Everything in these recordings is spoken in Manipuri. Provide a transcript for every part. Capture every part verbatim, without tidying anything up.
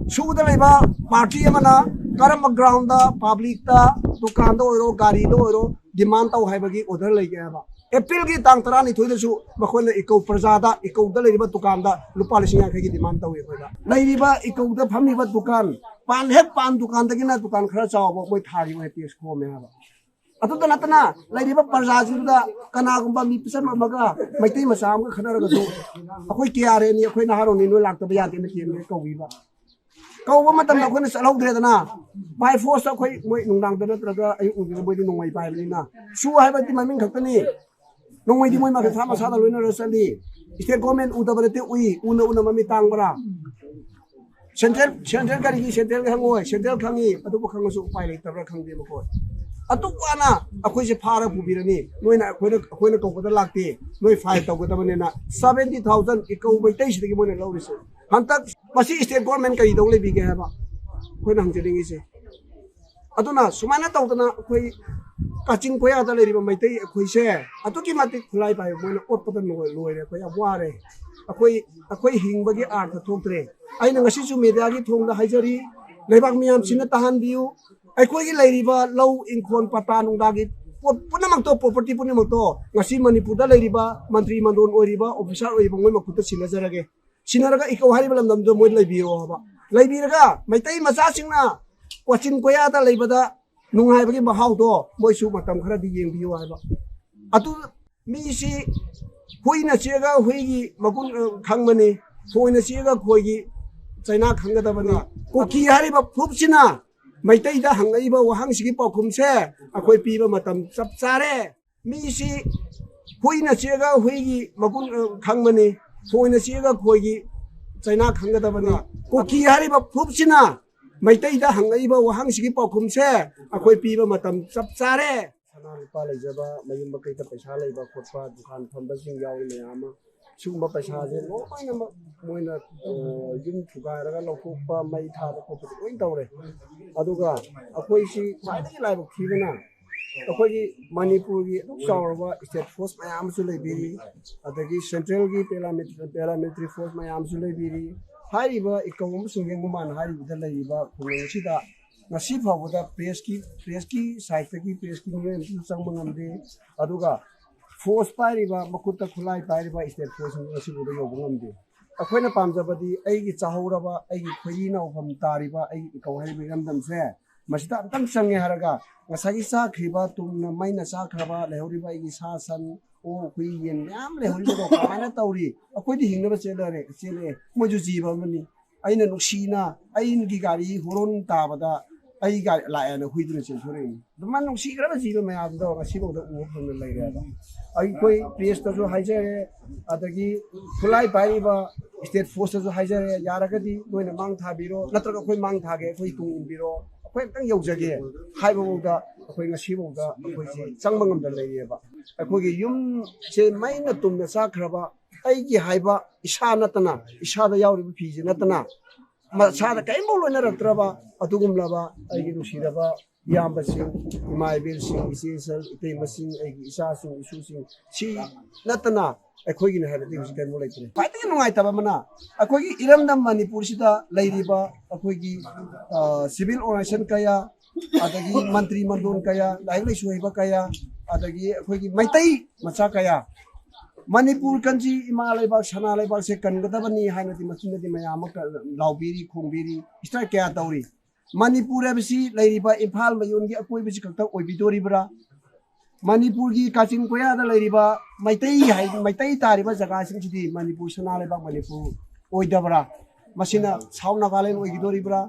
ꯁꯨꯗ ꯂꯩꯕ ꯄꯥꯔꯇꯤ ꯑꯃꯅ ꯀꯔꯝꯕ ꯒ꯭ꯔꯥꯎꯟꯗ, ꯄꯕ꯭ꯂꯤꯛꯇ, ꯗꯨꯀꯥꯟꯗ ꯑꯣꯏꯔꯣ, ꯒꯥꯔꯤꯗ ꯑꯣꯏꯔꯣ, ꯗꯤꯃꯥꯟ ꯇꯧ ꯍꯥꯏꯕꯒꯤ ꯑꯣꯔꯗꯔ ꯂꯩꯒꯦ ꯍꯥꯏꯕ? ꯑꯦꯄ꯭ꯔꯤꯜꯒꯤ ꯇꯥꯡ ꯇꯔꯥꯅꯤꯊꯣꯏꯗꯁꯨ ꯃꯈꯣꯏꯅ ꯏꯀꯧ ꯄ꯭ꯔꯖꯥꯗ, ꯏꯀꯧꯗ ꯂꯩꯔꯤꯕ ꯗꯨꯀꯥꯟꯗ ꯂꯨꯄꯥ ꯂꯤꯁꯤꯡ ꯌꯥꯡꯈꯩꯒꯤ ꯗꯤꯃꯥꯟ ꯇꯧꯏ꯫ ꯑꯩꯈꯣꯏꯗ ꯂꯩꯔꯤꯕ ꯏꯀꯧꯗ ꯐꯝꯃꯤꯕ ꯗꯨꯀꯥꯟ, ꯄꯥꯟ ꯍꯦꯛ ꯄꯥꯟ ꯗꯨꯀꯥꯟꯗꯒꯤꯅ ꯗꯨꯀꯥꯟ ꯈꯔ ꯆꯥꯎꯕ ꯃꯣꯏ ꯊꯥꯔꯤ ꯑꯣꯏꯅ ꯇꯦꯛꯁ ꯈꯣꯝꯃꯦ ꯍꯥꯏꯕ꯫ ꯑꯗꯨꯇ ꯅꯠꯇꯅ ꯂꯩꯔꯤꯕ ꯄ꯭ꯔꯖꯥꯁꯤꯡꯗꯨꯗ ꯀꯅꯥꯒꯨꯝꯕ ꯃꯤ ꯄꯤꯁꯟ ꯑꯃꯒ ꯃꯩꯇꯩ ꯃꯆꯥ ꯑꯃꯒ ꯈꯠꯅꯔꯒꯁꯨ ꯑꯩꯈꯣꯏ ꯀꯦ ꯑꯥꯔ ꯑꯦꯅꯤ, ꯑꯩꯈꯣꯏ ꯅꯍꯥꯔꯣꯟꯅꯤ, ꯅꯣꯏ ꯂꯥꯛꯇꯕ ꯌꯥꯗꯦꯅ ꯀꯦꯟꯗ꯭ꯔ ꯀꯧꯕꯤꯕ꯫ ꯀꯧꯕ ꯃꯇꯝꯗ ꯑꯩꯈꯣꯏꯅ ꯆꯠꯍꯧꯗ꯭ꯔꯦꯗꯅ, ꯕꯥꯏ ꯐꯣꯔꯁꯇ ꯑꯩꯈꯣꯏ ꯃꯣꯏ ꯅꯨꯡꯗꯥꯡꯗ ꯅꯠꯇ꯭ꯔꯒ ꯑꯌꯨꯛ ꯅꯨꯡꯊꯤꯟꯗ ꯃꯣꯏꯗꯤ ꯅꯣꯡꯃꯩ ꯄꯥꯏꯕꯅꯤꯅ ꯁꯨ ꯍꯥꯏꯕꯗꯤ ꯃꯃꯤꯡ ꯈꯛꯇꯅꯤ꯫ ꯅꯣꯡꯃꯩꯗꯤ ꯃꯣꯏ ꯃꯁꯥ ꯃꯁꯥꯗ ꯂꯣꯏꯅꯔ ꯆꯠꯂꯤ꯫ ꯏꯁꯇꯦꯠ ꯒꯣꯔꯃꯦꯟ ꯎꯗꯕ ꯅꯠꯇꯦ, ꯎꯏ, ꯎꯅ ꯎꯅ ꯃꯃꯤꯠ ꯇꯥꯡꯕ꯭ꯔꯥ? ꯁꯦꯟꯇ꯭ꯔꯦꯜ, ꯁꯦꯟꯇ꯭ꯔꯦꯜ ꯀꯔꯤꯒꯤ ꯁꯦꯟꯇ꯭ꯔꯦꯜ ꯈꯪꯉꯣꯏ? ꯁꯦꯟꯇ꯭ꯔꯦꯜ ꯈꯪꯉꯤ, ꯑꯗꯨꯕꯨ ꯈꯪꯉꯁꯨ ꯎꯄꯥꯏ ꯂꯩꯇꯕ꯭ꯔꯥ ꯈꯪꯗꯦꯕꯀꯣ꯫ ꯑꯗꯨꯛ ꯋꯥꯅ ꯑꯩꯈꯣꯏꯁꯦ ꯐꯥꯔ ꯄꯨꯕꯤꯔꯅꯤ, ꯅꯣꯏꯅ ꯑꯩꯈꯣꯏꯅ, ꯑꯩꯈꯣꯏꯅ ꯀꯧꯕꯗ ꯂꯥꯛꯇꯦ, ꯅꯣꯏ ꯐꯥꯏꯜ ꯇꯧꯒꯗꯕꯅꯤꯅ ꯁꯚꯦꯟꯇꯤ ꯊꯥꯎꯖꯟ ꯏꯀꯧ ꯃꯩꯇꯩꯁꯤꯗꯒꯤ ꯃꯣꯏꯅ ꯂꯧꯔꯤꯁꯦ꯫ ꯍꯟꯗꯛ ꯃꯁꯤ ꯏꯁꯇꯦꯠ ꯒꯣꯔꯃꯦꯟ ꯀꯔꯤ ꯇꯧ ꯂꯩꯕꯤꯒꯦ ꯍꯥꯏꯕ ꯑꯩꯈꯣꯏꯅ ꯍꯪꯖꯅꯤꯡꯉꯤꯁꯦ꯫ ꯑꯗꯨꯅ ꯁꯨꯃꯥꯏꯅ ꯇꯧꯗꯅ ꯑꯩꯈꯣꯏ ꯀꯥꯆꯤꯟ ꯀꯣꯌꯥꯗ ꯂꯩꯔꯤꯕ ꯃꯩꯇꯩ ꯑꯩꯈꯣꯏꯁꯦ ꯑꯗꯨꯛꯀꯤ ꯃꯇꯤꯛ ꯈꯨꯠꯂꯥꯏ ꯄꯥꯏꯕ, ꯃꯣꯏꯅ ꯑꯣꯠꯄꯗ ꯂꯣꯏ-, ꯂꯣꯏꯔꯦ꯫ ꯑꯩꯈꯣꯏ ꯌꯥꯝ ꯋꯥꯔꯦ꯫ ꯑꯩꯈꯣꯏ, ꯑꯩꯈꯣꯏ ꯍꯤꯡꯕꯒꯤ ꯑꯥꯔꯊ ꯊꯣꯛꯇ꯭ꯔꯦ꯫ ꯑꯩꯅ ꯉꯁꯤꯁꯨ ꯃꯦꯗꯤꯌꯥꯒꯤ ꯊꯣꯡꯗ ꯍꯥꯏꯖꯔꯤ, ꯂꯩꯕꯥꯛ ꯃꯤꯌꯥꯝꯁꯤꯅ ꯇꯥꯍꯟꯕꯤꯌꯨ꯫ ꯑꯩꯈꯣꯏꯒꯤ ꯂꯩꯔꯤꯕ ꯂꯧ, ꯏꯪꯈꯣꯜ, ꯄꯇꯥ ꯅꯨꯡꯗꯥꯒꯤ ꯄꯣꯠ ꯄꯨꯝꯅꯃꯛꯇꯣ, ꯄ꯭ꯔꯣꯄꯔꯇꯤ ꯄꯨꯝꯅꯃꯛꯇꯣ ꯉꯁꯤ ꯃꯅꯤꯄꯨꯔꯗ ꯂꯩꯔꯤꯕ ꯃꯟꯇ꯭ꯔꯤ ꯃꯟꯗꯣꯟ ꯑꯣꯏꯔꯤꯕ, ꯑꯣꯐꯤꯁꯥꯔ ꯑꯣꯏꯔꯤꯕ ꯃꯣꯏ ꯃꯈꯨꯠꯇ ꯁꯤꯟꯅꯖꯔꯒꯦ꯫ ꯁꯤꯟꯅꯔꯒ ꯏꯀꯧ ꯍꯥꯏꯔꯤꯕ ꯂꯝꯗꯝꯗꯨꯗ ꯃꯣꯏ ꯂꯩꯕꯤꯔꯣ ꯍꯥꯏꯕ꯫ ꯂꯩꯕꯤꯔꯒ ꯃꯩꯇꯩ ꯃꯆꯥꯁꯤꯡꯅ ꯀꯣꯆꯤꯟ ꯀꯣꯌꯥꯗ ꯂꯩꯕꯗ ꯅꯨꯡꯉꯥꯏꯕꯒꯤ ꯃꯍꯥꯎꯗꯣ ꯃꯣꯏꯁꯨ ꯃꯇꯝ ꯈꯔꯗꯤ ꯌꯦꯡꯕꯤꯌꯨ ꯍꯥꯏꯕ꯫ ꯑꯗꯨ ꯃꯤꯁꯤ ꯍꯨꯏꯅ ꯆꯤꯛꯑꯒ ꯍꯨꯏꯒꯤ ꯃꯒꯨꯟ, ꯑ, ꯈꯪꯕꯅꯤ, ꯈꯣꯏꯅ ꯆꯤꯛꯑꯒ ꯈꯣꯏꯒꯤ ꯆꯩꯅꯥ ꯈꯪꯒꯗꯕꯅꯤ꯫ ꯀꯨꯀꯤ ꯍꯥꯏꯔꯤꯕ ꯐꯨꯔꯨꯞꯁꯤꯅ ꯃꯩꯇꯩꯗ ꯍꯪꯉꯛꯏꯕ ꯋꯥꯍꯪꯁꯤꯒꯤ ꯄꯥꯎꯈꯨꯝꯁꯦ ꯑꯩꯈꯣꯏ ꯄꯤꯕ ꯃꯇꯝ ꯆꯞ ꯆꯥꯔꯦ꯫ ꯃꯤꯁꯤ ꯍꯨꯏꯅ ꯆꯤꯛꯑꯒ ꯍꯨꯏꯒꯤ ꯃꯒꯨꯟ, ꯑ, ꯈꯪꯕꯅꯤ, ꯈꯣꯏꯅ ꯆꯤꯛꯑꯒ ꯈꯣꯏꯒꯤ ꯆꯩꯅꯥ ꯈꯪꯒꯗꯕꯅꯤ꯫ ꯀꯨꯀꯤ ꯍꯥꯏꯔꯤꯕ ꯐꯨꯔꯨꯞꯁꯤꯅ ꯃꯩꯇꯩꯗ ꯍꯪꯉꯛꯏꯕ ꯋꯥꯍꯪꯁꯤꯒꯤ ꯄꯥꯎꯈꯨꯝꯁꯦ ꯑꯩꯈꯣꯏ ꯄꯤꯕ ꯃꯇꯝ ꯆꯞ ꯆꯥꯔꯦ꯫ ꯁꯅꯥ ꯂꯨꯄꯥ ꯂꯩꯖꯕ, ꯃꯌꯨꯝ ꯃꯀꯩꯗ ꯄꯩꯁꯥ ꯂꯩꯕ ꯈꯣꯠꯄ, ꯗꯨꯀꯥꯟ ꯐꯝꯕꯁꯤꯡ ꯌꯥꯎꯔꯤ ꯃꯌꯥꯝ ꯑꯃ꯫ ꯁꯤꯒꯨꯝꯕ ꯄꯩꯁꯥꯁꯦ ꯂꯣꯏꯅꯃꯛ ꯃꯣꯏꯅ, ꯑ, ꯌꯨꯝ ꯊꯨꯒꯥꯏꯔꯒ ꯂꯧꯊꯣꯛꯄ, ꯃꯩ ꯊꯥꯕ ꯈꯣꯠꯄꯗꯤ ꯂꯣꯏ ꯇꯧꯔꯦ꯫ ꯑꯗꯨꯒ ꯑꯩꯈꯣꯏꯁꯤ ꯈ꯭ꯋꯥꯏꯗꯒꯤ ꯂꯥꯏꯕꯛ ꯊꯤꯕꯅ ꯑꯩꯈꯣꯏꯒꯤ ꯃꯅꯤꯄꯨꯔꯒꯤ ꯑꯗꯨꯛ ꯆꯥꯎꯔꯕ ꯁ꯭ꯇꯦꯠ ꯐꯣꯔꯁ ꯃꯌꯥꯝ ꯑꯃꯁꯨ ꯂꯩꯕꯤꯔꯤ, ꯑꯗꯒꯤ ꯁꯦꯟꯇ꯭ꯔꯦꯜꯒꯤ ꯄꯦꯔꯥꯃꯤꯂꯤ-, ꯄꯦꯔꯥꯃꯤꯂꯤꯇꯔꯤ ꯐꯣꯔꯁ ꯃꯌꯥꯝ ꯑꯃꯁꯨ ꯂꯩꯕꯤꯔꯤ, ꯍꯥꯏꯔꯤꯕ ꯏꯀꯧ ꯑꯃꯁꯨꯡ ꯌꯦꯡꯒꯨꯃꯥꯟ ꯍꯥꯏꯔꯤꯕꯗ ꯂꯩꯔꯤꯕ ꯈꯨꯡꯒꯪ ꯑꯁꯤꯗ ꯉꯁꯤ ꯐꯥꯎꯕꯗ ꯄ꯭ꯔꯦꯁꯀꯤ ꯄ꯭ꯔꯦꯁꯀꯤ ꯁꯥꯏꯠꯇꯒꯤ ꯄ꯭ꯔꯦꯁꯀꯤ ꯃꯤꯑꯣꯏ ꯑꯃꯁꯨ ꯆꯪꯕ ꯉꯝꯗꯦ꯫ ꯑꯗꯨꯒ ꯐꯣꯔꯁ ꯄꯥꯏꯔꯤꯕ, ꯃꯈꯨꯠꯇ ꯈꯨꯠꯂꯥꯏ ꯄꯥꯏꯔꯤꯕ ꯁ꯭ꯇꯦꯠ ꯐꯣꯔꯁꯁꯤꯡ ꯉꯁꯤ ꯐꯥꯎꯗ ꯌꯧꯕ ꯉꯝꯗꯦ꯫ ꯑꯩꯈꯣꯏꯅ ꯄꯥꯝꯖꯕꯗꯤ ꯑꯩꯒꯤ ꯆꯥꯍꯧꯔꯕ, ꯑꯩꯒꯤ ꯈꯣꯏꯔꯤ ꯅꯥꯎꯐꯝ ꯇꯥꯔꯤꯕ ꯑꯩꯒꯤ ꯏꯀꯧ ꯍꯥꯏꯔꯤꯕ ꯏꯔꯝꯗꯝꯁꯦ ꯃꯁꯤꯗ ꯑꯝꯇꯪ ꯆꯪꯉꯦ ꯍꯥꯏꯔꯒ ꯉꯁꯥꯏꯒꯤ ꯆꯥꯈ꯭ꯔꯤꯕ, ꯇꯨꯝꯅ ꯃꯩꯅ ꯆꯥꯈ꯭ꯔꯕ ꯂꯩꯍꯧꯔꯤꯕ ꯑꯩꯒꯤ ꯁꯥ ꯁꯟ, ꯑꯣꯛ, ꯍꯨꯏ, ꯌꯦꯟ ꯃꯌꯥꯝ ꯂꯩꯍꯧꯔꯤꯕꯗꯣ ꯀꯃꯥꯏꯅ ꯇꯧꯔꯤ? ꯑꯩꯈꯣꯏꯗꯤ ꯍꯤꯡꯅꯕ ꯆꯦꯜꯂꯔꯦ, ꯆꯦꯜꯂꯛꯑꯦ, ꯃꯣꯏꯁꯨ ꯖꯤꯕ ꯑꯃꯅꯤ꯫ ꯑꯩꯅ ꯅꯨꯡꯁꯤꯅ ꯑꯩꯒꯤ ꯒꯥꯔꯤ ꯍꯣꯔꯣꯟ ꯇꯥꯕꯗ ꯑꯩ ꯒꯥꯔꯤ ꯂꯥꯛꯑꯦꯅ ꯍꯨꯏꯗꯨꯅ ꯆꯦꯟꯊꯣꯔꯛꯏꯅꯤ꯫ ꯑꯗꯨꯃꯥꯏꯅ ꯅꯨꯡꯁꯤꯈ꯭ꯔꯕ ꯖꯤꯕ ꯃꯌꯥꯝꯗꯣ ꯉꯁꯤꯐꯥꯎꯗ ꯎꯕ ꯐꯪꯗꯅ ꯂꯩꯔꯦꯕ꯫ ꯑꯩꯈꯣꯏ ꯄ꯭ꯔꯦꯁꯇꯁꯨ ꯍꯥꯏꯖꯔꯦ, ꯑꯗꯒꯤ ꯈꯨꯠꯂꯥꯏ ꯄꯥꯏꯔꯤꯕ ꯁ꯭ꯇꯦꯠ ꯐꯣꯔꯁꯇꯁꯨ ꯍꯥꯏꯖꯔꯦ, ꯌꯥꯔꯒꯗꯤ ꯅꯣꯏꯅ ꯃꯥꯡ ꯊꯥꯕꯤꯔꯣ, ꯅꯠꯇ꯭ꯔꯒ ꯑꯩꯈꯣꯏ ꯃꯥꯡ ꯊꯥꯒꯦ, ꯑꯩꯈꯣꯏ ꯇꯨꯡ ꯏꯟꯕꯤꯔꯣ, ꯑꯩꯈꯣꯏ ꯑꯝꯇꯪ ꯌꯧꯖꯒꯦ ꯍꯥꯏꯕꯐꯥꯎꯗ ꯑꯩꯈꯣꯏ ꯉꯁꯤꯐꯥꯎꯗ ꯑꯩꯈꯣꯏꯁꯦ ꯆꯪꯕ ꯉꯝꯗꯅ ꯂꯩꯔꯤꯑꯕ꯫ ꯑꯩꯈꯣꯏꯒꯤ ꯌꯨꯝꯁꯦ ꯃꯩꯅ ꯇꯨꯝꯅ ꯆꯥꯛꯈ꯭ꯔꯕ, ꯑꯩꯒꯤ ꯍꯥꯏꯕ ꯏꯁꯥ ꯅꯠꯇꯅ, ꯏꯁꯥꯗ ꯌꯥꯎꯔꯤꯕ ꯐꯤꯁꯦ ꯅꯠꯇꯅ ꯃꯁꯥꯗ ꯀꯔꯤꯝꯐꯥꯎ ꯂꯣꯏꯅꯔꯛꯇ꯭ꯔꯕ ꯑꯗꯨꯒꯨꯝꯂꯕ ꯑꯩꯒꯤ ꯅꯨꯡꯁꯤꯔꯕ ꯏꯌꯥꯝꯕꯁꯤꯡ, ꯏꯃꯥ ꯏꯕꯦꯜꯁꯤꯡ, ꯏꯆꯦ ꯏꯆꯜ, ꯏꯇꯩꯃꯁꯤꯡ, ꯑꯩꯒꯤ ꯏꯆꯥꯁꯤꯡ, ꯏꯁꯨꯁꯤꯡ, ꯁꯤ ꯅꯠꯇꯅ ꯑꯩꯈꯣꯏꯒꯤꯅꯤ ꯍꯥꯏꯕꯗꯤ ꯍꯧꯖꯤꯛ ꯀꯔꯤꯝꯐꯥꯎ ꯂꯩꯇ꯭ꯔꯦ꯫ ꯈ꯭ꯋꯥꯏꯗꯒꯤ ꯅꯨꯡꯉꯥꯏꯇꯕ ꯑꯃꯅ ꯑꯩꯈꯣꯏꯒꯤ ꯏꯔꯝꯗꯝ ꯃꯅꯤꯄꯨꯔꯁꯤꯗ ꯂꯩꯔꯤꯕ ꯑꯩꯈꯣꯏꯒꯤ, ꯑ, ꯁꯤꯚꯤꯜ ꯑꯣꯔꯒꯅꯥꯏꯖꯦꯁꯟ ꯀꯌꯥ, ꯑꯗꯒꯤ ꯃꯟꯇ꯭ꯔꯤ ꯃꯟꯗꯣꯟ ꯀꯌꯥ, ꯂꯥꯏꯔꯤꯛ ꯂꯥꯏꯁꯨ ꯍꯩꯕ ꯀꯌꯥ, ꯑꯗꯒꯤ ꯑꯩꯈꯣꯏꯒꯤ ꯃꯩꯇꯩ ꯃꯆꯥ ꯀꯌꯥ, ꯃꯅꯤꯄꯨꯔ ꯀꯟꯁꯤ ꯏꯃꯥ ꯂꯩꯕꯥꯛ, ꯁꯅꯥ ꯂꯩꯕꯥꯛꯁꯦ ꯀꯟꯒꯗꯕꯅꯤ ꯍꯥꯏꯅꯗꯤ ꯃꯆꯤꯟꯗꯗꯤ ꯃꯌꯥꯝ ꯑꯃ ꯂꯥꯎꯕꯤꯔꯤ, ꯈꯣꯡꯕꯤꯔꯤ, ꯏꯁꯇ꯭ꯔꯥꯏꯛ ꯀꯌꯥ ꯇꯧꯔꯤ꯫ ꯃꯅꯤꯄꯨꯔ ꯍꯥꯏꯕꯁꯤ ꯂꯩꯔꯤꯕ ꯏꯝꯐꯥꯜ ꯃꯌꯣꯟꯒꯤ ꯑꯀꯣꯏꯕꯁꯤ ꯈꯛꯇ ꯑꯣꯏꯕꯤꯗꯣꯔꯤꯕ꯭ꯔꯥ? ꯃꯅꯤꯄꯨꯔꯒꯤ ꯀꯥꯆꯤꯟ ꯀꯣꯌꯥꯗ ꯂꯩꯔꯤꯕ ꯃꯩꯇꯩ ꯍꯥꯏ-, ꯃꯩꯇꯩ ꯇꯥꯔꯤꯕ ꯖꯒꯥꯁꯤꯡꯁꯤꯗꯤ ꯃꯅꯤꯄꯨꯔ, ꯁꯅꯥ ꯂꯩꯕꯥꯛ ꯃꯅꯤꯄꯨꯔ ꯑꯣꯏꯗꯕ꯭ꯔꯥ? ꯃꯁꯤꯅ ꯁꯥꯎꯠ ꯅꯥꯒꯥꯂꯦꯟ ꯑꯣꯏꯈꯤꯗꯣꯔꯤꯕ꯭ꯔꯥ?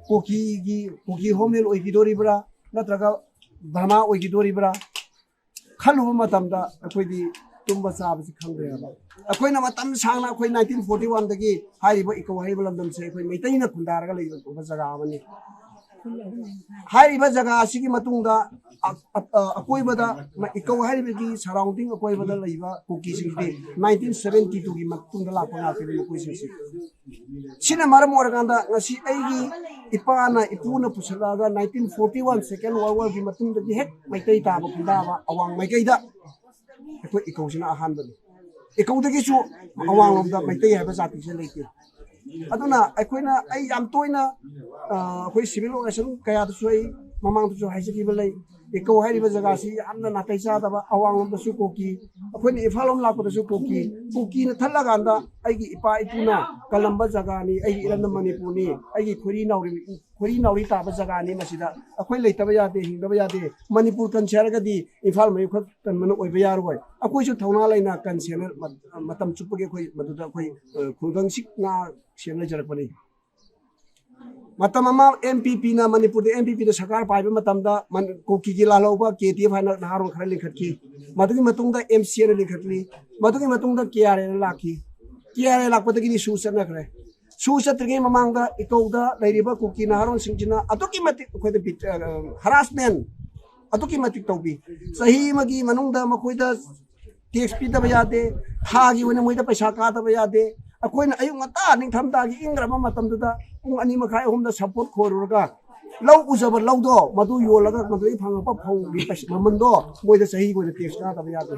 ꯀꯨꯀꯤꯒꯤ, ꯀꯨꯀꯤ ꯍꯣꯝꯂꯦꯟ ꯑꯣꯏꯈꯤꯗꯣꯔꯤꯕ꯭ꯔꯥ? ꯅꯠꯇ꯭ꯔꯒ ꯕꯔꯃꯥ ꯑꯣꯏꯈꯤꯗꯣꯔꯤꯕ꯭ꯔꯥ? ꯈꯜꯂꯨꯕ ꯃꯇꯝꯗ ꯑꯩꯈꯣꯏꯗꯤ ꯇꯨꯝꯕ ꯆꯥꯕꯁꯤ ꯈꯪꯗ꯭ꯔꯦꯕ꯫ ꯑꯩꯈꯣꯏꯅ ꯃꯇꯝ ꯁꯥꯡꯅ ꯑꯩꯈꯣꯏ ꯅꯥꯏꯟꯇꯤꯟ ꯐꯣꯔꯇꯤ ꯋꯥꯟꯗꯒꯤ ꯍꯥꯏꯔꯤꯕ ꯏꯀꯧ ꯍꯥꯏꯔꯤꯕ ꯂꯝꯗꯝꯁꯦ ꯑꯩꯈꯣꯏ ꯃꯩꯇꯩꯅ ꯈꯨꯟꯗꯥꯔꯒ ꯂꯩꯕ ꯖꯒꯥ ꯑꯃꯅꯤ꯫ ꯍꯥꯏꯔꯤꯕ ꯖꯒꯥ ꯑꯁꯤꯒꯤ ꯃꯇꯨꯡꯗ ꯑ-, ꯑ-, ꯑ-, ꯑꯀꯣꯏꯕꯗ ꯃ-, ꯏꯀꯧ ꯍꯥꯏꯔꯤꯕꯒꯤ ꯁꯔꯥꯎꯟꯗꯤꯡ ꯑꯀꯣꯏꯕꯗ ꯂꯩꯕ ꯀꯨꯀꯤꯁꯤꯡꯁꯤꯗꯤ ꯅꯥꯏꯟꯇꯤꯟ ꯁꯚꯦꯟꯇꯤ ꯇꯨꯒꯤ ꯃꯇꯨꯡꯗ ꯂꯥꯛꯄ ꯉꯥꯛꯇꯅꯤ ꯃꯈꯣꯏꯁꯤꯡꯁꯤ꯫ ꯁꯤꯅ ꯃꯔꯝ ꯑꯣꯏꯔꯀꯥꯟꯗ ꯉꯁꯤ ꯑꯩꯒꯤ ꯏꯄꯥꯅ ꯏꯄꯨꯅ ꯄꯨꯁꯤꯜꯂꯛꯑꯒ ꯅꯥꯏꯟꯇꯤꯟ ꯐꯣꯔꯇꯤ ꯋꯥꯟ ꯁꯦꯀꯦꯟ ꯋꯥꯔꯜ ꯋꯥꯔꯒꯤ ꯃꯇꯨꯡꯗꯒꯤ ꯍꯦꯛ ꯃꯩꯇꯩ ꯇꯥꯕ ꯈꯨꯟꯗꯥꯕ ꯑꯋꯥꯡ ꯃꯥꯏꯀꯩꯗ ꯑꯩꯈꯣꯏ ꯏꯀꯧꯁꯤꯅ ꯑꯍꯥꯟꯕꯅꯤ꯫ ꯏꯀꯧꯗꯒꯤꯁꯨ ꯑꯋꯥꯡꯂꯣꯝꯗ ꯃꯩꯇꯩ ꯍꯥꯏꯕ ꯖꯥꯇꯤꯁꯦ ꯂꯩꯇꯦ꯫ ꯑꯗꯨꯅ ꯑꯩꯈꯣꯏꯅ, ꯑꯩ ꯌꯥꯝ ꯇꯣꯏꯅ, ꯑ, ꯑꯩꯈꯣꯏ civil organization ꯀꯌꯥꯗꯁꯨ ꯑꯩ ꯃꯃꯥꯡꯗꯁꯨ ꯍꯥꯏꯖꯈꯤꯕ ꯂꯩ꯫ ꯏꯀꯧ ꯍꯥꯏꯔꯤꯕ ꯖꯒꯥꯁꯤ ꯌꯥꯝꯅ ꯅꯥꯇꯩ ꯆꯥꯗꯕ, ꯑꯋꯥꯡꯂꯣꯝꯗꯁꯨ ꯀꯨꯀꯤ, ꯑꯩꯈꯣꯏꯅ ꯏꯝꯐꯥꯜ ꯂꯣꯝ ꯂꯥꯛꯄꯗꯁꯨ ꯀꯨꯀꯤ, ꯀꯨꯀꯤꯅ ꯊꯠꯂꯀꯥꯟꯗ ꯑꯩꯒꯤ ꯏꯄꯥ ꯏꯄꯨꯅ ꯀꯜꯂꯝꯕ ꯖꯒꯥꯅꯤ, ꯑꯩꯒꯤ ꯏꯔꯝꯗꯝ ꯃꯅꯤꯄꯨꯔꯅꯤ, ꯑꯩꯒꯤ ꯈꯣꯏꯔꯤ ꯅꯥꯎꯔꯤ, ꯈꯣꯏꯔꯤ ꯅꯥꯎꯔꯤ ꯇꯥꯕ ꯖꯒꯥꯅꯤ꯫ ꯃꯁꯤꯗ ꯑꯩꯈꯣꯏ ꯂꯩꯇꯕ ꯌꯥꯗꯦ, ꯍꯤꯡꯗꯕ ꯌꯥꯗꯦ꯫ ꯃꯅꯤꯄꯨꯔ ꯀꯟꯁꯦ ꯍꯥꯏꯔꯒꯗꯤ ꯏꯝꯐꯥꯜ ꯃꯌꯨꯝ ꯈꯛ ꯀꯟꯕꯅ ꯑꯣꯏꯕ ꯌꯥꯔꯣꯏ꯫ ꯑꯩꯈꯣꯏꯁꯨ ꯊꯧꯅꯥ ꯂꯩꯅ ꯀꯟꯁꯦꯅ ꯃ-, ꯃꯇꯝ ꯆꯨꯞꯄꯒꯤ ꯑꯩꯈꯣꯏ ꯃꯗꯨꯗ ꯑꯩꯈꯣꯏ, ꯑ, ꯈꯨꯡꯒꯪꯁꯤ ꯉꯥ ꯁꯦꯝ ꯂꯩꯖꯔꯛꯄꯅꯤ꯫ ꯃꯇꯝ ꯑꯃ M P Pꯅ, ꯃꯅꯤꯄꯨꯔꯗ M P Pꯅ ꯁꯔꯀꯥꯔ ꯄꯥꯏꯕ ꯃꯇꯝꯗ ꯃꯟ-, ꯀꯨꯀꯤꯒꯤ ꯂꯥꯜꯍꯧꯕ K T F ꯍꯥꯏꯅ ꯅꯍꯥꯔꯣꯜ ꯈꯔ ꯂꯤꯡꯈꯠꯈꯤ꯫ ꯃꯗꯨꯒꯤ ꯃꯇꯨꯡꯗ M C Nꯅ ꯂꯤꯡꯈꯠꯂꯤ꯫ ꯃꯗꯨꯒꯤ ꯃꯇꯨꯡꯗ K R Aꯅ ꯂꯥꯛꯈꯤ꯫ K R A ꯂꯥꯛꯄꯗꯒꯤꯗꯤ ꯁꯨ ꯆꯠꯅꯈ꯭ꯔꯦ꯫ ꯁꯨ ꯆꯠꯇ꯭ꯔꯤꯉꯩ ꯃꯃꯥꯡꯗ ꯏꯀꯧꯗ ꯂꯩꯔꯤꯕ ꯀꯨꯀꯤ ꯅꯍꯥꯔꯣꯜꯁꯤꯡꯁꯤꯅ ꯑꯗꯨꯛꯀꯤ ꯃꯇꯤꯛ ꯑꯩꯈꯣꯏꯗ ꯕꯤꯠ-, ꯑ, harassment ꯑꯗꯨꯛꯀꯤ ꯃꯇꯤꯛ ꯇꯧꯕꯤ꯫ ꯆꯍꯤ ꯑꯃꯒꯤ ꯃꯅꯨꯡꯗ ꯃꯈꯣꯏꯗ tax ꯄꯤꯗꯕ ꯌꯥꯗꯦ, ꯊꯥꯒꯤ ꯑꯣꯏꯅ ꯃꯣꯏꯗ ꯄꯩꯁꯥ ꯀꯥꯗꯕ ꯌꯥꯗꯦ꯫ ꯑꯩꯈꯣꯏꯅ ꯑꯌꯨꯛ ꯉꯟꯇꯥ ꯅꯤꯡꯊꯝꯊꯥꯒꯤ ꯏꯪꯈ꯭ꯔꯕ ꯃꯇꯝꯗꯨꯗ ꯄꯨꯡ ꯑꯅꯤ ꯃꯈꯥꯏ, ꯑꯍꯨꯝꯗ ꯁꯝꯄꯣꯠ ꯈꯣꯏꯔꯨꯔꯒ ꯂꯧ ꯎꯖꯕ ꯂꯧꯗꯣ, ꯃꯗꯨ ꯌꯣꯜꯂꯒ ꯃꯗꯨꯗꯒꯤ ꯐꯪꯉꯛꯄ ꯐꯧꯒꯤ ꯄꯩꯁꯥ, ꯃꯃꯜꯗꯣ ꯃꯣꯏꯗ ꯆꯍꯤꯒꯤ ꯑꯣꯏꯅ tax ꯀꯥꯗꯕ ꯌꯥꯗꯦ꯫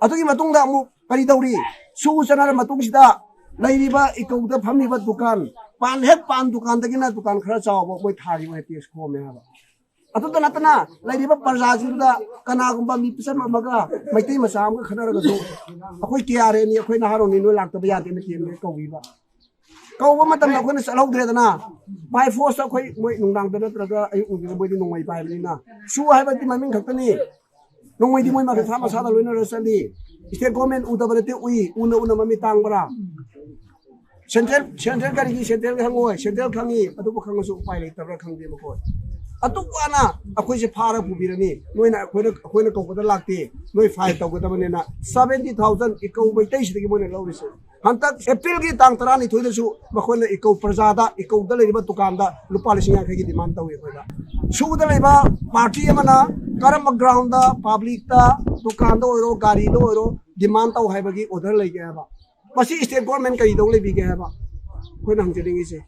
ꯑꯗꯨꯒꯤ ꯃꯇꯨꯡꯗ ꯑꯃꯨꯛ ꯀꯔꯤ ꯇꯧꯔꯤ? ꯁꯨ ꯆꯠꯅꯔ ꯃꯇꯨꯡꯁꯤꯗ ꯂꯩꯔꯤꯕ ꯏꯀꯧꯗ ꯐꯝꯃꯤꯕ ꯗꯨꯀꯥꯟ, ꯄꯥꯟ, ꯍꯦꯛ ꯄꯥꯟ ꯗꯨꯀꯥꯟꯗꯒꯤꯅ ꯗꯨꯀꯥꯟ ꯈꯔ ꯆꯥꯎꯕ ꯃꯣꯏ ꯊꯥꯒꯤ ꯑꯣꯏꯅ tax ꯈꯣꯝꯃꯦ ꯍꯥꯏꯕ꯫ ꯑꯗꯨꯇ ꯅꯠꯇꯅ ꯂꯩꯔꯤꯕ ꯄ꯭ꯔꯖꯥꯁꯤꯡꯗꯨꯗ ꯀꯅꯥꯒꯨꯝꯕ ꯃꯤ ꯄꯤꯁꯟꯕ ꯑꯃꯒ ꯃꯩꯇꯩ ꯃꯆꯥ ꯑꯃꯒ ꯈꯠꯅꯔꯒꯁꯨ ꯑꯩꯈꯣꯏ K R Aꯅꯤ, ꯑꯩꯈꯣꯏ ꯅꯍꯥꯔꯣꯜꯅꯤ, ꯅꯣꯏ ꯂꯥꯛꯇꯕ ꯌꯥꯗꯦꯅ K M Aꯅ ꯀꯧꯕꯤꯕ꯫ ꯀꯧꯕ ꯃꯇꯝꯗ ꯑꯩꯈꯣꯏꯅ ꯆꯠꯍꯧꯗ꯭ꯔꯦꯗꯅ, by force ꯑꯩꯈꯣꯏ ꯃꯣꯏ ꯅꯨꯡꯗꯥꯡꯗ ꯅꯠꯇ꯭ꯔꯒ ꯑꯌꯨꯛ ꯅꯨꯡꯊꯤꯜꯗ ꯃꯣꯏꯗꯤ ꯅꯣꯡꯃꯩ ꯄꯥꯏꯕꯅꯤꯅ꯫ ꯁꯨ ꯍꯥꯏꯕꯗꯤ ꯃꯃꯤꯡ ꯈꯛꯇꯅꯤ, ꯅꯣꯡꯃꯩꯗꯤ ꯃꯣꯏ ꯃꯁꯥ ꯃꯁꯥꯗ ꯂꯣꯏꯅꯔ ꯆꯠꯂꯤ꯫ State government ꯎꯗꯕ ꯅꯠꯇꯦ, ꯎꯏ, ꯎꯅ ꯎꯅ ꯃꯃꯤꯠ ꯇꯥꯡꯕ꯭ꯔꯥ? Central, central ꯀꯔꯤꯒꯤ central ꯈꯪꯉꯣꯏ? Central ꯈꯪꯉꯤ, ꯑꯗꯨꯕꯨ ꯈꯪꯉꯁꯨ ꯎꯄꯥꯏ ꯂꯩꯇꯕ꯭ꯔꯥ ꯈꯪꯗꯦꯕꯀꯣ꯫ ꯑꯗꯨꯛ ꯋꯥꯅ ꯑꯩꯈꯣꯏꯁꯦ ꯐꯥꯔ ꯄꯨꯕꯤꯔꯅꯤ, ꯅꯣꯏꯅ ꯑꯩꯈꯣꯏꯅ, ꯑꯩꯈꯣꯏꯅ ꯀꯧꯕꯗ ꯂꯥꯛꯇꯦ, ꯅꯣꯏ fine ꯇꯧꯒꯗꯕꯅꯤꯅ seventy thousand ꯏꯀꯧ ꯃꯩꯇꯩꯁꯤꯗꯒꯤ ꯃꯣꯏꯅ ꯂꯧꯔꯤꯁꯦ꯫ ꯍꯟꯗꯛ Aprilꯒꯤ ꯇꯥꯡ ꯇꯔꯥꯅꯤꯊꯣꯏꯗꯁꯨ ꯃꯈꯣꯏꯅ ꯏꯀꯧ ꯄ꯭ꯔꯖꯥꯗ, ꯏꯀꯧꯗ ꯂꯩꯔꯤꯕ ꯗꯨꯀꯥꯟꯗ ꯂꯨꯄꯥ ꯂꯤꯁꯤꯡ ꯌꯥꯡꯈꯩꯒꯤ demand ꯇꯧꯏ ꯑꯩꯈꯣꯏꯗ꯫ ꯁꯨꯗ ꯂꯩꯕ party ꯑꯃꯅ ꯀꯔꯝꯕ groundꯗ, publicꯇ, ꯗꯨꯀꯥꯟꯗ ꯑꯣꯏꯔꯣ, ꯒꯥꯔꯤꯗ ꯑꯣꯏꯔꯣ, demand ꯇꯧ ꯍꯥꯏꯕꯒꯤ order ꯂꯩꯒꯦ ꯍꯥꯏꯕ? ꯃꯁꯤ state government ꯀꯔꯤ ꯇꯧ ꯂꯩꯕꯤꯒꯦ ꯍꯥꯏꯕ ꯑꯩꯈꯣꯏꯅ ꯍꯪꯖꯅꯤꯡꯉꯤꯁꯦ꯫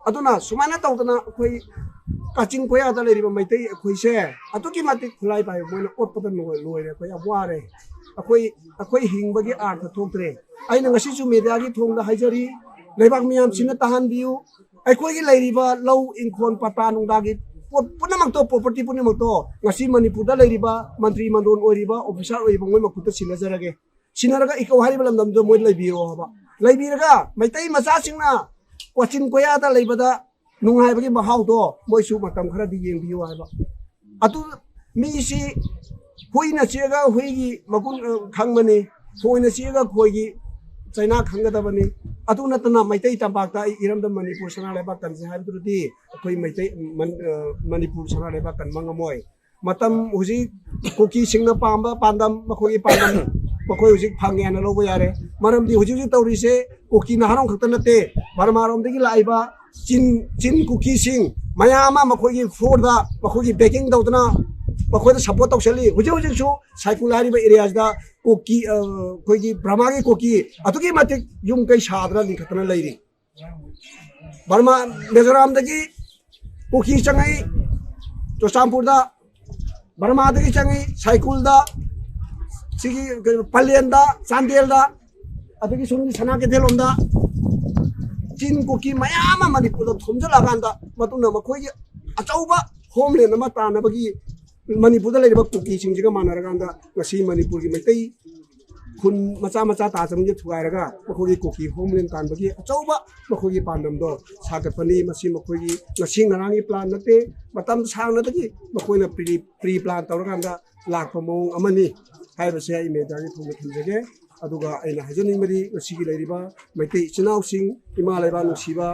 ꯑꯗꯨꯅ ꯁꯨꯃꯥꯏꯅ ꯇꯧꯗꯅ ꯑꯩꯈꯣꯏ ꯀꯥꯆꯤꯟ ꯀꯣꯌꯥꯗ ꯂꯩꯔꯤꯕ ꯃꯩꯇꯩ ꯑꯩꯈꯣꯏꯁꯦ ꯑꯗꯨꯛꯀꯤ ꯃꯇꯤꯛ ꯈꯨꯠꯂꯥꯏ ꯄꯥꯏꯕ ꯃꯣꯏꯅ ꯑꯣꯠꯄꯗ ꯂꯣꯏ-, ꯂꯣꯏꯔꯦ꯫ ꯑꯩꯈꯣꯏ ꯌꯥꯝ ꯋꯥꯔꯦ꯫ ꯑꯩꯈꯣꯏ, ꯑꯩꯈꯣꯏ ꯍꯤꯡꯕꯒꯤ ꯑꯥꯔꯊ ꯊꯣꯛꯇ꯭ꯔꯦ꯫ ꯑꯩꯅ ꯉꯁꯤꯁꯨ mediaꯒꯤ ꯊꯣꯡꯗ ꯍꯥꯏꯖꯔꯤ, ꯂꯩꯕꯥꯛ ꯃꯤꯌꯥꯝꯁꯤꯅ ꯇꯥꯍꯟꯕꯤꯌꯨ꯫ ꯑꯩꯈꯣꯏꯒꯤ ꯂꯩꯔꯤꯕ ꯂꯧ ꯏꯪꯈꯣꯜ ꯄꯇꯥ ꯅꯨꯡꯗꯥꯒꯤ ꯄꯣꯠ ꯄꯨꯝꯅꯃꯛꯇꯣ, property ꯄꯨꯝꯅꯃꯛꯇꯣ ꯉꯁꯤ ꯃꯅꯤꯄꯨꯔꯗ ꯂꯩꯔꯤꯕ ꯃꯟꯇ꯭ꯔꯤ ꯃꯟꯗꯣꯟ ꯑꯣꯏꯔꯤꯕ, officer ꯑꯣꯏꯔꯤꯕ ꯃꯣꯏ ꯃꯈꯨꯠꯇ ꯁꯤꯟꯅꯖꯔꯒꯦ꯫ ꯁꯤꯟꯅꯔꯒ ꯏꯀꯧ ꯍꯥꯏꯔꯤꯕ ꯂꯝꯗꯝꯗꯨꯗ ꯃꯣꯏ ꯂꯩꯕꯤꯔꯣ ꯍꯥꯏꯕ꯫ ꯂꯩꯕꯤꯔꯒ ꯃꯩꯇꯩ ꯃꯆꯥꯁꯤꯡꯅ ꯀꯣꯆꯤꯟ ꯀꯣꯌꯥꯗ ꯂꯩꯕꯗ ꯅꯨꯡꯉꯥꯏꯕꯒꯤ ꯃꯍꯥꯎꯗꯣ ꯃꯣꯏꯁꯨ ꯃꯇꯝ ꯈꯔꯗꯤ ꯌꯦꯡꯕꯤꯌꯨ ꯍꯥꯏꯕ꯫ ꯑꯗꯨ ꯃꯤꯁꯤ ꯍꯨꯏꯅ ꯆꯤꯛꯑꯒ ꯍꯨꯏꯒꯤ ꯃꯒꯨꯟ, ꯑ, ꯈꯪꯕꯅꯤ, ꯈꯣꯏꯅ ꯆꯤꯛꯑꯒ ꯈꯣꯏꯒꯤ ꯆꯩꯅꯥ ꯈꯪꯒꯗꯕꯅꯤ꯫ ꯑꯗꯨ ꯅꯠꯇꯅ ꯃꯩꯇꯩ ꯇꯝꯄꯥꯛꯇ ꯑꯩ ꯏꯔꯝꯗꯝ ꯃꯅꯤꯄꯨꯔ ꯁꯅꯥ ꯂꯩꯕꯥꯛ ꯀꯟꯁꯦ ꯍꯥꯏꯕꯗꯨꯗꯤ ꯑꯩꯈꯣꯏ ꯃꯩꯇꯩ, ꯃꯟ-, ꯑ, ꯃꯅꯤꯄꯨꯔ ꯁꯅꯥ ꯂꯩꯕꯥꯛ ꯀꯟꯕ ꯉꯝꯃꯣꯏ꯫ ꯃꯇꯝ ꯍꯧꯖꯤꯛ ꯀꯨꯀꯤꯁꯤꯡꯅ ꯄꯥꯝꯕ ꯄꯥꯟꯗꯝ, ꯃꯈꯣꯏꯒꯤ ꯄꯥꯟꯗꯝ ꯃꯈꯣꯏ ꯍꯧꯖꯤꯛ ꯐꯪꯉꯦ ꯍꯥꯏꯅ ꯂꯧꯕ ꯌꯥꯔꯦ꯫ ꯃꯔꯝꯗꯤ ꯍꯧꯖꯤꯛ ꯍꯧꯖꯤꯛ ꯇꯧꯔꯤꯁꯦ ꯀꯨꯀꯤ ꯅꯍꯥꯔꯣꯟ ꯈꯛꯇ ꯅꯠꯇꯦ, ꯕꯔꯃꯥꯔꯣꯝꯗꯒꯤ ꯂꯥꯛꯏꯕ ꯆꯤꯟ, ꯆꯤꯟ ꯀꯨꯀꯤꯁꯤꯡ ꯃꯌꯥꯝ ꯑꯃ ꯃꯈꯣꯏꯒꯤ ꯐꯣꯔꯗ ꯃꯈꯣꯏꯒꯤ backing ꯇꯧꯗꯅ ꯃꯈꯣꯏꯗ support ꯇꯧꯁꯜꯂꯤ꯫ ꯍꯧꯖꯤꯛ ꯍꯧꯖꯤꯛꯁꯨ ꯁꯥꯏꯀꯨꯜ ꯍꯥꯏꯔꯤꯕ areaꯁꯤꯗ ꯀꯨꯀꯤ, ꯑ, ꯑꯩꯈꯣꯏꯒꯤ ꯕ꯭ꯔꯍꯃꯥꯒꯤ ꯀꯨꯀꯤ ꯑꯗꯨꯛꯀꯤ ꯃꯇꯤꯛ ꯌꯨꯝ ꯀꯩ ꯁꯥꯗꯅ ꯂꯤꯡꯈꯠꯇꯅ ꯂꯩꯔꯤ꯫ ꯕꯔꯃꯥ, ꯃꯤꯖꯣꯔꯥꯝꯗꯒꯤ ꯀꯨꯀꯤ ꯆꯪꯉꯛꯏ ꯆꯨꯔꯆꯥꯟꯄꯨꯔꯗ, ꯕꯔꯃꯥꯗꯒꯤ ꯆꯪꯉꯛꯏ ꯁꯥꯏꯀꯨꯜꯗ, ꯁꯤꯒꯤ ꯀꯩꯅꯣ, ꯄꯂꯦꯟꯗ, ꯆꯥꯟꯗꯦꯜꯗ, ꯑꯗꯒꯤ ꯁꯣꯝꯒꯤ ꯁꯅꯥ ꯀꯩꯊꯦꯜ ꯂꯣꯝꯗ ꯆꯤꯟ ꯀꯨꯀꯤ ꯃꯌꯥꯝ ꯑꯃ ꯃꯅꯤꯄꯨꯔꯗ ꯊꯣꯝꯖꯤꯜꯂꯛꯑꯀꯥꯟꯗ ꯃꯇꯨꯡꯗ ꯃꯈꯣꯏꯒꯤ ꯑꯆꯧꯕ homeland ꯑꯃ ꯇꯥꯟꯅꯕꯒꯤ ꯃꯅꯤꯄꯨꯔꯗ ꯂꯩꯔꯤꯕ ꯀꯨꯀꯤꯁꯤꯡꯁꯤꯒ ꯃꯥꯟꯅꯔꯀꯥꯟꯗ ꯉꯁꯤ ꯃꯅꯤꯄꯨꯔꯒꯤ ꯃꯩꯇꯩ ꯈꯨꯟ ꯃꯆꯥ ꯃꯆꯥ ꯇꯥ ꯆꯪꯁꯦ ꯊꯨꯒꯥꯏꯔꯒ ꯃꯈꯣꯏꯒꯤ ꯀꯨꯀꯤ homeland ꯇꯥꯟꯕꯒꯤ ꯑꯆꯧꯕ ꯃꯈꯣꯏꯒꯤ ꯄꯥꯟꯗꯝꯗꯣ ꯁꯥꯒꯠꯄꯅꯤ꯫ ꯃꯁꯤ ꯃꯈꯣꯏꯒꯤ ꯉꯁꯤ ꯉꯔꯥꯡꯒꯤ plan ꯅꯠꯇꯦ, ꯃꯇꯝ ꯁꯥꯡꯅꯗꯒꯤ ꯃꯈꯣꯏꯅ pre, pre plan ꯇꯧꯔꯀꯥꯟꯗ ꯂꯥꯛꯄ ꯃꯑꯣꯡ ꯑꯃꯅꯤ ꯍꯥꯏꯕꯁꯦ ꯑꯩ ꯃꯦꯗꯤꯌꯥꯒꯤ ꯊꯣꯡꯗ ꯊꯝꯖꯒꯦ꯫ ꯑꯗꯨꯒ ꯑꯩꯅ ꯍꯥꯏꯖꯅꯤꯡꯕꯗꯤ ꯉꯁꯤꯒꯤ ꯂꯩꯔꯤꯕ ꯃꯩꯇꯩ ꯏꯆꯤꯟ ꯏꯅꯥꯎꯁꯤꯡ, ꯏꯃꯥ ꯂꯩꯕꯥꯛ ꯅꯨꯡꯁꯤꯕ,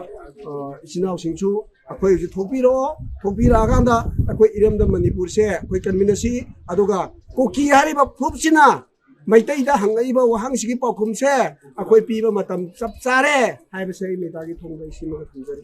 ꯑ, ꯏꯆꯤꯟ ꯏꯅꯥꯎꯁꯤꯡꯁꯨ ꯑꯩꯈꯣꯏ ꯍꯧꯖꯤꯛ ꯊꯣꯛꯄꯤꯔꯛꯑꯣ꯫ ꯊꯣꯛꯄꯤꯔꯛꯑꯀꯥꯟꯗ ꯑꯩꯈꯣꯏ ꯏꯔꯝꯗꯝ ꯃꯅꯤꯄꯨꯔꯁꯦ ꯑꯩꯈꯣꯏ ꯀꯟꯃꯤꯟꯅꯁꯤ꯫ ꯑꯗꯨꯒ ꯀꯨꯀꯤ ꯍꯥꯏꯔꯤꯕ ꯐꯨꯔꯨꯞꯁꯤꯅ ꯃꯩꯇꯩꯗ ꯍꯪꯉꯛꯏꯕ ꯋꯥꯍꯪꯁꯤꯒꯤ ꯄꯥꯎꯈꯨꯝꯁꯦ ꯑꯩꯈꯣꯏ ꯄꯤꯕ ꯃꯇꯝ ꯆꯞ ꯆꯥꯔꯦ ꯍꯥꯏꯕꯁꯦ ꯑꯩ ꯃꯦꯗꯤꯌꯥꯒꯤ ꯊꯣꯡꯗ ꯑꯩ ꯁꯤꯃꯒ ꯊꯝꯖꯔꯤ꯫